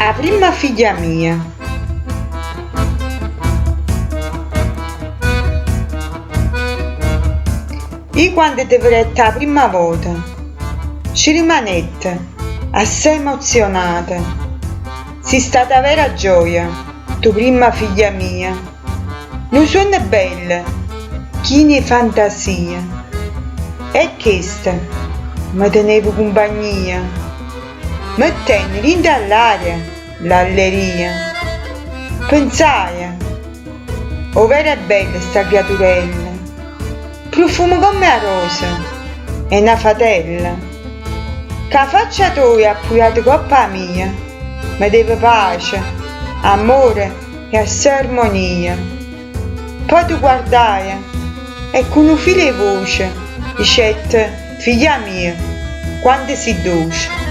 'A primma figlia mia. Io quando te vedette 'a primma vota, ce rimanette assai emozionata. Si stata 'a vera gioia, tu primma figlia mia. Nu suonno bello, chino 'e fantasia. E chesta me teneva cumpagnia. Mettenno dint' 'a ll'aria ll'alleria. Penzaje, 'O vero è bella 'sta criaturella, prufuma comm' 'a rosa, è na fatella. Cu 'a faccia toja appujata 'ncopp' 'a mia, me deve pace, ammore e assaje armonia. Po' te guardaje e cu nu filo 'e voce dicette, Figlia mia, quanto si' doce!